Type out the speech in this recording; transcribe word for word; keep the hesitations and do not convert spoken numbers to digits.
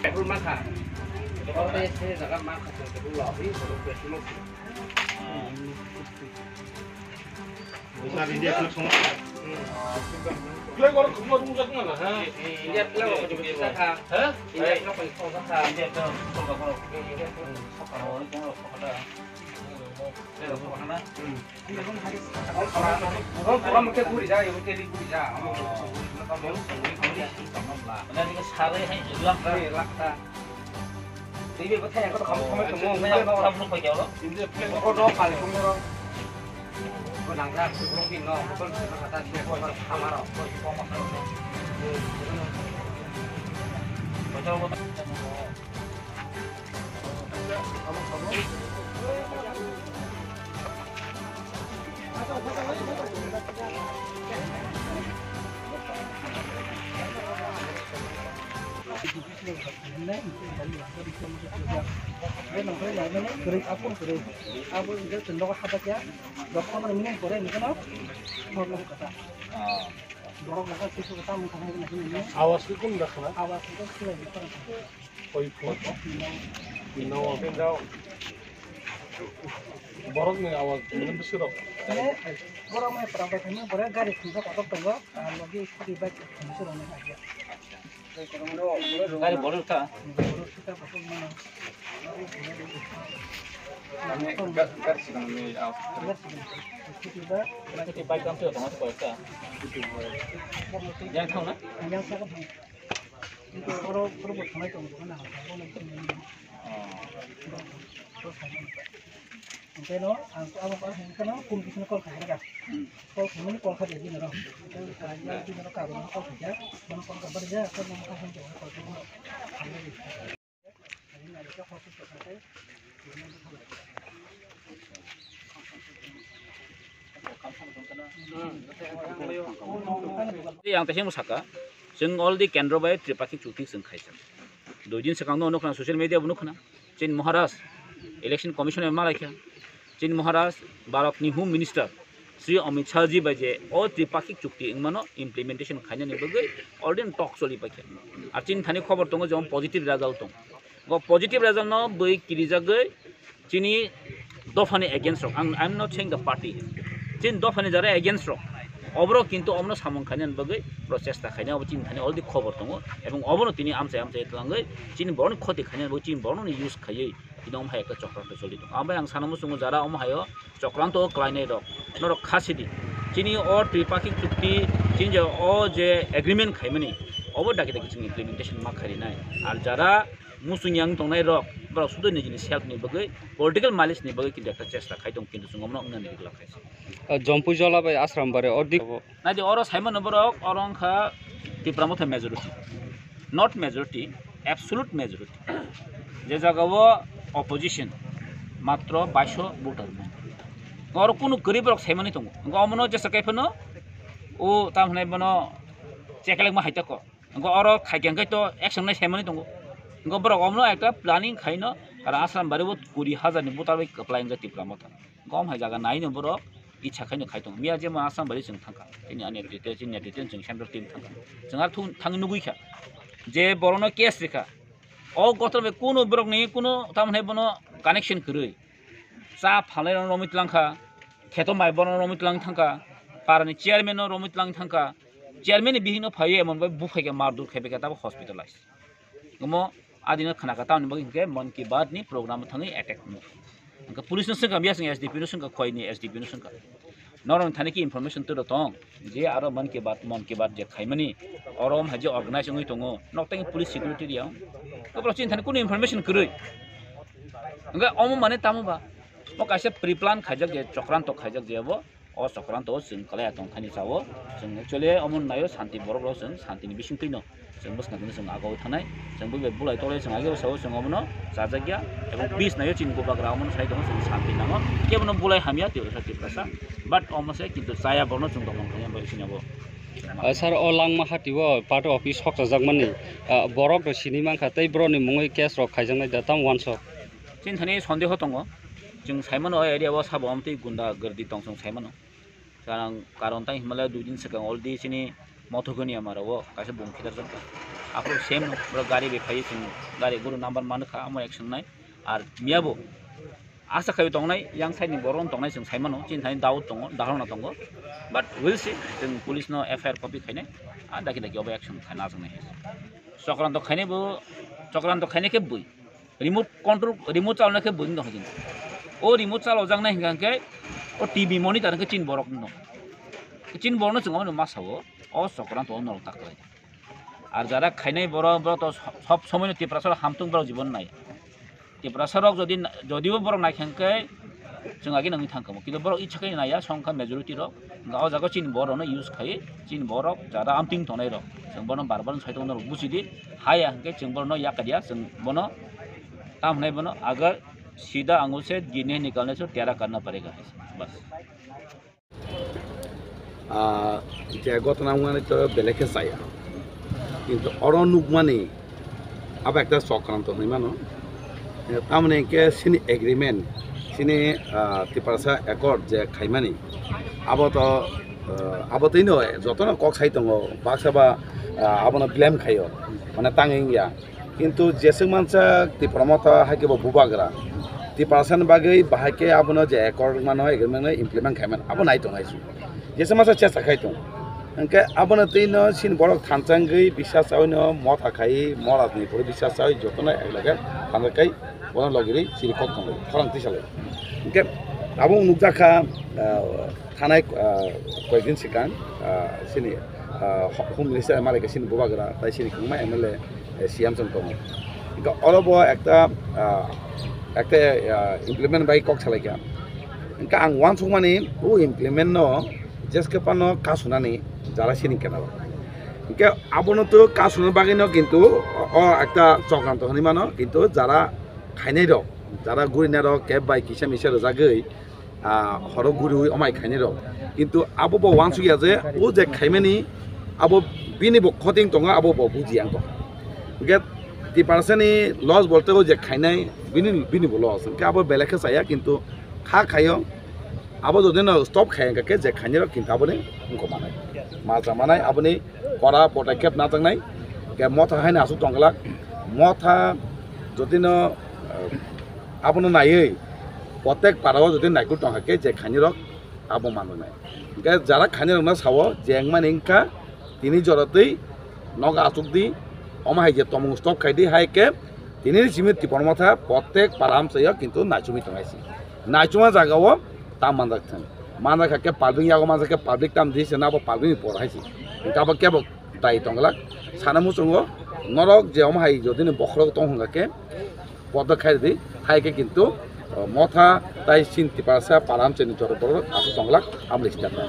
Tebul mankha. Tebul tei se jaga mankha, tebul lawi, tebul tei sumok. Busa India club song. Club oro khumma rung jak mala, ha? India club oro khumma rung jak mala, ha? India club oro khumma rung jak mala, ha? India club oro khumma rung jak mala, ha? India club oro khumma rung jak mala, ha? Awas ko kun rakhna? Awas ko kun rakhna? Oi phone. Pindao. Borok ni awas ni bwswk rok. Borok mai pura bai thangma, borok gari thangsa kotor tongo, ah, logi scooty bike thangsa rok nang ya. Gari borok ta? Borok ta kotor mano. Gari sikang ni awas. Scooty bike. Scooty bike ang tuh tongos ko ta. Yang thang na? Yang thang. Oro, oro bo thangwi tongo, dogana. Hwnkhe no, ang abo, ang hwnkhe no, kum kisino call khairokha. Call khaimani call kha de, dinaro. Dinaro kabangma call khaijak, bono call kha barjak, call kha. Yang tei saka, chwng already kendro bai tripakhik chukti chwng khaijak. Dui din swkang no nukha, social media bo nukha. Chin Maharaj, Election Commission bai malaikha. Chin Maharaj, Bharat ni Home Minister, Shri Amit Shah ji bai je o tripakhik chukti wngmano implementation khainani bagwi already talk choli paikha. Ar chini thani khobor tongo je positive result tong. Go positive result no bwi kirijagwi chini dophani against rok. Ang, I'm not saying the party. Chini dophani jara against rok. Oborok kintu omono samung khainani bagwi borok chesta khainai, obo chini thani already khobor tongo. Ebong obono tini amchai amchai twlangwi chini borokni khoti khainani bagwi chini borokno use khaiwi tini omo hai ekta chokra choli tongo. Ambai ang sana muchungo jara omo haio chokranto o klainai rok, norok kha sidi. Chini o tripakhik chukti, chini je o je agreement khaimani, obo daki daki chini implementation ma kharinai. Ar jara muchung yang tongnai rok, borok sudu nijini self ni bagwi, political mileage ni bagwi kintu ekta chesta khai tong, kintu chwng omono wngna nini glak khai se. Ah, Jompui Jola bai Asrambari o dik. Naidi oro saimano borok, oro wngkha Tipra Motha majority, not majority, absolute majority. Je jaga o opposition matro baiso voter. Oro kunu kwrwi borok saimani tongo. Wngkha omono jesa kaiphano o tamhinai bono chekelengma hai tako. Wngkha oro khaikhe wngkhe to action nai saimani tongo. Wngkha borok omono ekta planning khaino, karon Asrambari o kuri hajar ni voter bai kwplai wngkha Tipra Motha. Gom hai jaga naino borok icha khaino khai tongo. Miya jemon Asrambari chwng thangkha. Chini ani netrite, chini netrite chwng central team thangkha. Chwng ar thung-, thangwi nugwi kha je borokno case rikha. O gotor bai kunu borokni kunu tamhinai bono connection kwrwi. Cha phalnai rok romwi twlang kha. Kheto mai borok romwi twlang thangkha. Parani chairman no romwi twlang thangkha. Chairman ni bihik no phaiwi emon bai buphai khe mardur khai bai khe tabo hospitalize. Omo adino khna kha, tamoni bagwi hinkhe Mann Ki Baat ni program thangwi attack wngkha. Hinkhe police no swngkha, biya swngkha S D P no swngkha, khoi ni S D P no swngkha. Norok thani ki information turo tong je aro Mann Ki Baat, Mann Ki Baat je khaimani, oro om hai je organize wngwi tongo, nok tang police security riyang. Kobro chini thani kunu information kwrwi. Hinkhe omo mane tamo ba? O kaisa pre-plan khaijak je, chokranto khaijak je abo. O chokranto o chwng kwlaiya tong thani chao. Chwng actually omo naio santi borok rok, chwng santi ni bisingtwi no chwng bwskango chwng agoi thanai. Chwng bwbai bulai tole chwng ageo sao chwng omono chajakya. Ebong peace naio chini bubagra omono sai tongo chwng santi nango. Kebono bulai hamya Tiprasa Tiprasa. But omo se kintu chaya borno chwng tongmung thangya bai sini abo. Ah, sir, o Langma Hati o party office hokchajak mani, ah, borok rok sini mankha tei borok ni mungwi case rok khaijaknai da, tamo uansuk? Chini thani sondeho tongo. Chwng saimano o area o sabo omtwi gunda gardi tong chwng saimano. Karon, karon tang hinmale dui din swkang already chini Mothogoni amaro o kaisa bung khitarjak. Aphuru same no, borok gari bai phaiwi chwng gari guru number manwi kha, amo action nai. Ar miyabo asa khaiwi tongnai, yang side ni borok wng tongnai chwng sai mano, chini thani doubt tongo, dharonah tongo. But we'll see, chwng police no F I R copy khainai, a daki daki obo action khaina achuknai. Chokranto khainai bo, chokranto khainai khe bui. Remote control, remote chalona khe bui wng tongkha chini. O remote chalojaknai hwnkha hwnkhe o T V monitor hwnkhe chini borok wng tong. Chini borok no chwng omo ma sao, o chokranto o norok tak khlai. Ar jara khainai borok, borok to sob somoi no Tiprasa rok hamtung borok jibon nai. Tiprasa rok jodi, jodio borok nai kha hwnkhe chwng agi nangwi thang kamo. Kintu borok icha khe naiya, songkha majority rok. Hwnkhe o jaga chini borok no use khai, chini borok jara amting tongnai rok. Chwng bono bar bar sai tongo norok buji di. Haya hwnkhe chwng bono yakadiya, chwng bono tam hwnai bono agar sida angul se ginne nikalne se tera karna parega. Bas. Ah, je ghotona wngmani to belai khe chaya, kintu oro nukmani abo ekta chokranto hinwi mano. Eh, tamoni hinkhe chini agreement, chini, ah, Tiprasa accord je khaimani, abo to, ah, abo twino jotono kok sai tongo, baksa ba, ah, abono blame khaio, mane tangwi wngya. Kintu jeswk mansa Tipra Motha hai khe bo bubagra. Tiprasani bagwi bahai khe abono je accord mano, agreement no implement khai mano, abo nai tong hai se. Jeswk mansa chesta khai tong. Hwnkhe abono twi no chini borok thansa wngwi bisas chaui no motha khai, morajni pore bisas chaui jotono ek lage thansa khai bono logirwi chiri kok tongo, khorang tisa lai. Hwnkhe abo nukjak kha, ah, thanai, ah, koyekdin swkang, ah, chini, ah, Home Minister M R A khe chini bubagra, tai chini kwbangma M L A, eh, C M chwng tongo. Hwnkhe oro bo ekta, ah, ekta, ah, implement bai kok salai kha. Hwnkhe ang uansukmani o implement no jeske phano kasunani jara chini kenaro. Hwnkhe abono to kasuna bagwi no kintu o ekta chokranto hinwi mano, kintu jara khainai rok, jara gurinai rok keb bai kisa misa rwjagwi, ah, horo guriwi omai khainai rok. Kintu abo bo uansukya je o je khaimani abo bini bo khoting tongo, abo bo bujiya wng tong. Hwnkhe Tiprasani loss bolte o je khainai bini, bini bo loss. Hwnkhe abo belai khe chaya, kintu kha khaio. Abo jodi no stop khai hwnkhe je khainai rok kintu aboni wngkok manai. Ma cha manai aboni kora podokkhep najaknai. Hwnkhe motha haino aswk tongglak. Motha jodi no, eh, abono naiwi, protek para o jodi naikul tongkha khe je khainai rok abo manjaknai. Hwnkhe jara khainai rokno sao je wngmani wngkha tini jora twi nogo achuk di, omo hai je tomung stop khai di, hai khe tini simi Tipra Motha protek para amchaio kintu naichomwi tong hai se. Naichoma jaga o tam manjak thang. Manjak kha khe public yago manjak khe public tam di se na bo public ni por hai se. Hwnkhe abo kebo dai tongglak. Sana muchungo norok je omo hai jodi ni bokhorok tong hwnkha khe podok khai di, hai khe kintu, o, motha tai chini Tiprasa para amchaini jora borok aswk tongglak, aboni sida kha.